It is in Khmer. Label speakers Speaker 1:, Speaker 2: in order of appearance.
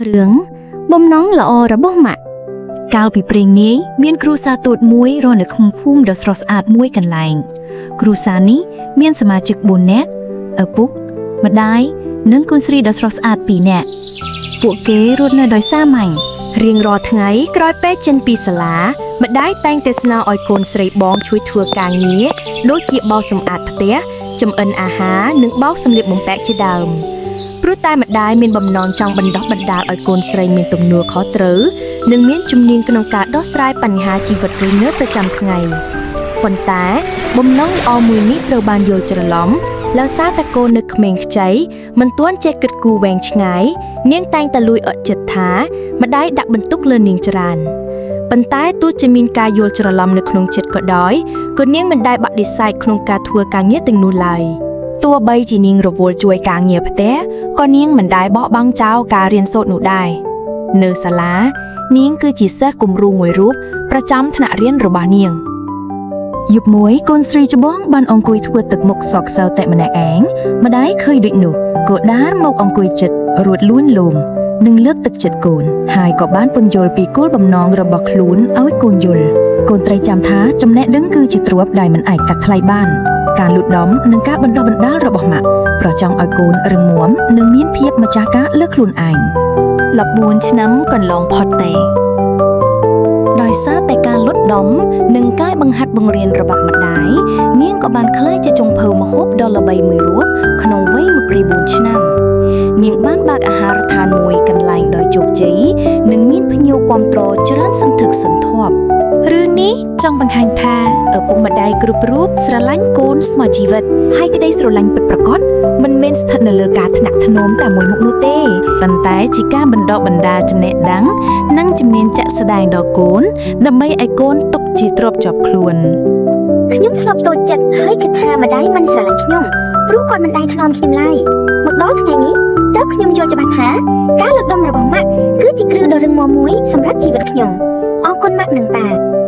Speaker 1: រឿងបំណងល្អរបស់ម៉ាក់
Speaker 2: កាលពីព្រេងនាយមានគ្រួសារតូចមួយរស់នៅក្នុងភូមិដ៏ស្រស់ស្អាតមួយកន្លែង គ្រួសារនេះមានសមាជិក4នាក់ឪពុកម្ដាយនិងកូនស្រីដ៏ស្រស់ស្អាត2នាក់ពួកគេរស់នៅដោយសាមញ្ញ
Speaker 3: រៀងរាល់ថ្ងៃក្រោយពេលចេញពីសាលាម្ដាយតែងតែស្នើឲ្យកូនស្រីបងជួយធ្វើការងារដូចជាបោសសម្អាតផ្ទះចម្អិនអាហារនិងបោកសម្លៀកបំពាក់ជាដើមព្រោះតែម្ដាយមានបំណងចង់បណ្ដុះបណ្ដាលឲ្យកូនស្រីមានទំនួលខុសត្រូវនិងមានជំនាញក្នុងការដោះស្រាយបញ្ហាជីវិតរស់នៅប្រចាំថ្ងៃប៉ុន្តែបំណងល្អមួយនេះត្រូវបានយល់ច្រឡំដោយសារតែកូននៅក្មេងខ្ចីមិនទាន់ចេះគិតគូរវែងឆ្ងាយនាងតែងតែលួចអត់ចិត្តថា ម្ដាយដាក់បន្ទុកលើនាងច្រើនប៉ុន្តែទោះជាមានការយល់ច្រឡំនៅក្នុងចិត្តក៏ដោយក៏នាងមិនដែលបដិសេធក្នុងការធ្វើការងារទាំងនោះឡើយ
Speaker 2: ទោះបីជានាងរវល់ជួយការងារផ្ទះក៏នាងមិនដែលបោះបង់ចោលការរៀនសូត្រនោះដែរនៅសាលានាងគឺជាសិស្សគំរូមួយរូបប្រចាំថ្នាក់រៀនរបស់នាងយប់មួយកូនស្រីច្បងបានអង្គុយធ្វើទឹកមុខសោកសៅតែម្នាក់ឯងម្ដាយឃើញដូចនោះក៏ដារមកអង្គុយចិត្តរួចលួនលោមនិងលើកទឹកចិត្តកូនហើយក៏បានពន្យល់ពីគោលបំណងរបស់ខ្លួនឲ្យកូនយល់កូនត្រូវចាំថាចំណេះដឹងគឺជាទ្រព្យដែលមិនអាចកាត់ថ្លៃបាន ការលូតដំនិងការបណ្ដុះបណ្ដាលរបស់ម៉ាក់ប្រចង់ឲ្យកូនរឹងមាំនិងមានភាពម្ចាស់ការលើខ្លួនឯង14ឆ្នាំកន្លងផុតទេដោយសារតែការលូតដំនិងការបង្ហាត់បង្រៀនរបស់ម្ដាយនាងក៏បានក្លាយជាចុងភៅម្ហូបដ៏ល្បីមួយរូបក្នុងវ័យ24ឆ្នាំ នាងបានបើកអាហារដ្ឋានមួយកន្លែងដោយជោគជ័យនិងមានភ្ញៀវគាំទ្រច្រើនសន្ធឹកសន្ធាប់រឿងនេះចង់បង្ហាញថាឪពុកម្ដាយគ្រប់រូបស្រឡាញ់កូនស្មើជីវិតហើយក្តីស្រឡាញ់ពិតប្រាកដមិនមែនស្ថិតនៅលើការថ្នាក់ថ្នមតែមួយមុខនោះទេប៉ុន្តែជាការបណ្ដុះបណ្ដាលចំណេះដឹង និងជំនាញជាក់ស្ដែងដល់កូនដើម្បីឲ្យកូនទុកជាទ្រព្យជាប់ខ្លួន
Speaker 1: ខ្ញុំធ្លាប់តូចចិត្តហើយគិតថាម្ដាយមិនស្រឡាញ់ខ្ញុំព្រោះគាត់មិនដែលថ្នមខ្ញុំឡើយមកដល់ថ្ងៃនេះទើបខ្ញុំយល់ច្បាស់ថាការលូតដុំរបស់ម៉ាក់គឺជាគ្រឹះដ៏រឹងមាំមួយសម្រាប់ជីវិតខ្ញុំអរគុណម៉ាក់និងប៉ា។